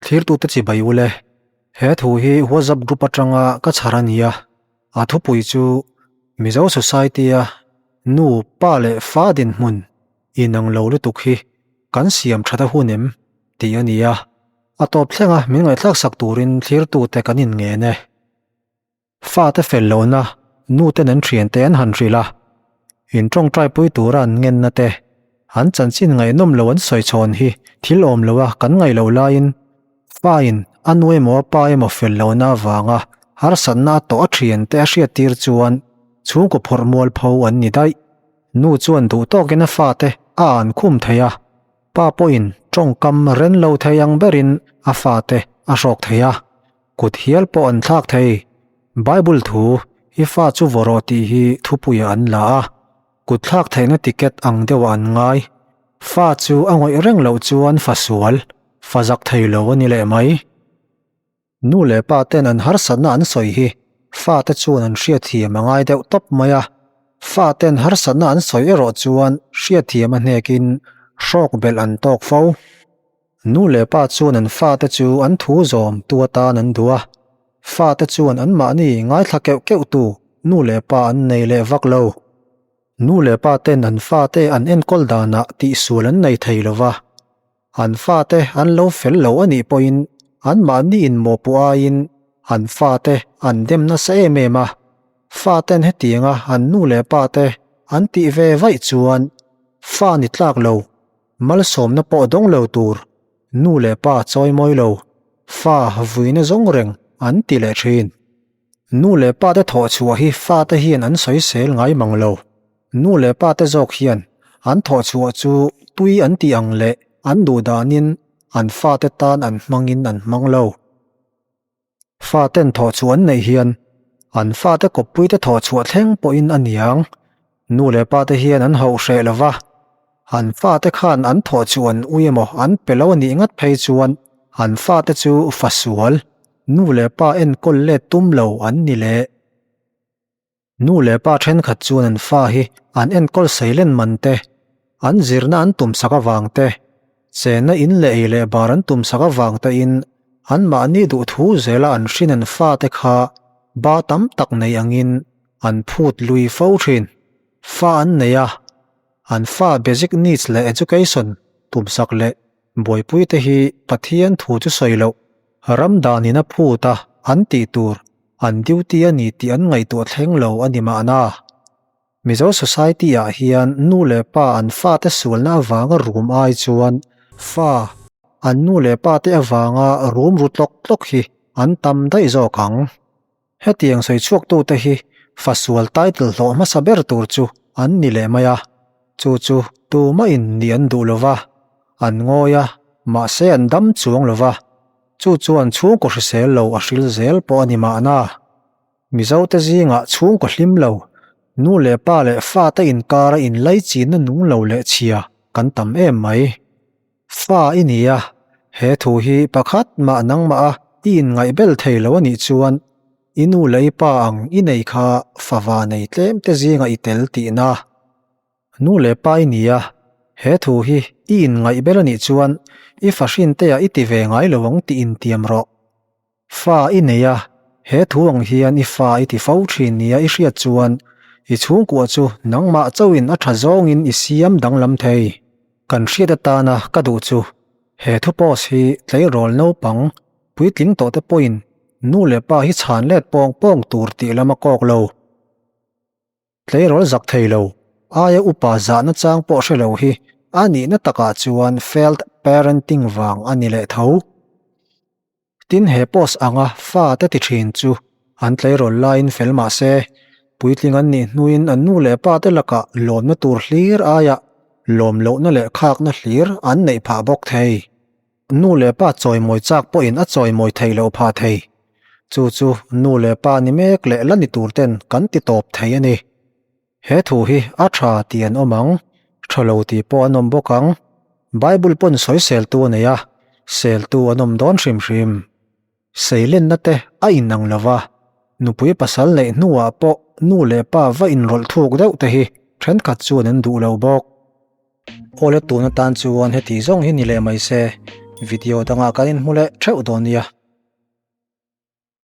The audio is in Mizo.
Thlirtute chibai ule, he thu hi WhatsApp group atanga ka chhar a nia, a thupui chu Mizo Society-a nu, pa leh fa dinhmun inang lo lutuk hi kan siam that a hun em tih a ni a, a tawp thlenga min ngaihthlak sak turin thlirtute kan inngen e. Fate fel lohna nuten an thiante an han hrilh a, in tawngtaipui tura an ngenna te, an chanchin ngaihnawm lo an sawi chhawn hi thil awm loa kan ngaih loh laiin fain a nu emaw a pa emaw fel lohna avanga harsatna a tawh a thiante a hriattir chuan chhungkaw phawrh mualpho an ni daih. Nu chuan duh tawkin a fate a an khum thei a, pa pawhin tawngkam ren lo thei ang berin a fate a hrawk thei a. Kut hial pawh an thlak thei. Bible thu, I fa chu vaw rawh tih hi thupuiah an la a, kut thlak theihna ticket ang deuhah an ngai. Fa chu a ngawih reng loh chuan fa sual, fa zak thei lo a ni leh mai. Nu leh pa ten an harsatna an sawi hi fate chuan an hriatthiam a ngai deuh tawp mai a, fa ten harsatna an sawi erawh chuan hriatthiam a hnekin hrawk belh an tawk fo. Nu leh pa chuan an fate chu an thu zawm tu atan an duh a, fate chuan anmahni ngaithla keuh keuh tu nu leh pa an nei leh vak lo. Nu leh pa ten an fate an enkawl danah tihsual an nei thei lo va, an fate an lo fel lo a nih pawhin anmahni inmawhpuh aiin an fate an dem nasa em em a, faten hetianga an nu leh pate an tih ve vaih chuan fa ni tlak lo Malsawmna pawh dawng lo tur, nu leh pa chawi mawi lo, fa vuina zawng reng an ti leh thin. Nu leh pa te thawh chhuah hi fate hian an sawisel ngai mang lo. Nu leh pa te zawk hian an thawh chhuah chu tui an tih ang leh an duh danin an fate tan an hmangin an hmang lo. Faten thawh chhuah an neih hian an fate kawppuite thawh chhuah thleng pawhin a niang. Nu leh pate hian an hauh hreh lo va, an fate khan an thawh chhuah an ui emaw an pe lo a nih ngat phei chuan an fate chu fa sual, nu leh pa enkawl let tum lo an ni leh. Nu leh pa thenkhat chuan an fa hi an enkawl seilen man te, an zirna an tumsak avang te, chenna in leh ei leh bar an tumsak avang tein anmahni duhthu zela an hrin an fate kha ba tam tak nei angin an phut lui fo thin. Fa an nei a, an fa basic needs leh education tumsak leh buaipui te hi Pathian thu chu sawi loh, ram danin a phut a an tih tur An duty a ni tih an ngaihtuah thleng lo a ni mahna. Mizo society ah hian nu leh pa an fate sualna avanga rum ai chuan fa an nu leh pa te avanga rum ru tlawk tlawk hi an tam daih zawk ang. Hetiang sawi chhuak tute hi fa sual title hlawh hmasa ber tur chu an ni leh mai a, chu chu tumah in nih an duh lova, an ngawi a, mahse an dam chuang lova. Chu chuan chhungkaw hrisel lo a hril zel pawh a ni mahna. Mizote zingah chhungkaw hlim lo, nu leh pa leh fate inkara inlaichinna nung lo leh chhia kan tam em mai. Fa i ni a, he thu hi pakhat mah nangmah a i inngaihbel thei lo a nih chuan i nu leh i pa ang i nei kha fava nei tlem te zingah i tel tihna. Nu leh pa i ni a, he thu hi i inngaih ber a nih chuan i fahrinteah i ti ve ngai lo ang tih intiam rawh. Fa i nei a, he thu ang hian i fa i ti fo thin nia i hriat chuan i chhungkua chu nangmah chauhin a tha zawngin i siam danglam thei. Kan hriat atana ka duh chu he thu post hi tleirawl naupang puitling tawhte pawhin nu leh pa hi chhan let pawng pawng tur tih lam a kawk lo. Tleirawl zak thei lo, aia upa zahna chang pawh hre lo hi a nihna takah chuan failed parenting vang a ni leh tho. Tin he post anga fa te ti thin chu an tleirawl laiin fel mah se, puitling an nih hnuin an nu leh pa te lakah lawmna tur hlir aia lawm lohna leh khakna hlir an neih phah bawk thei. Nu leh pa chawimawi chak pawhin a chawimawi theih loh phah thei. Chu chu nu leh pa ni mek leh la ni tur ten kan ti tawp thei a ni. He thu hi a tha tih an awm ang, tha lo tih pawh an awm bawk ang. Bible pawn sawi seltu a nei a, seltu an awm dawn hrim hrim. Seilenna te a inang lo va, nupui pasal neih hnuah pawh nu leh pa va inrawlh thuk deuh te hi thenkhat chuan an duh lo bawk. Awle tun atan chuan heti zawng hi ni leh mai se. Video dangah kan inhmu leh theuh dawn nia.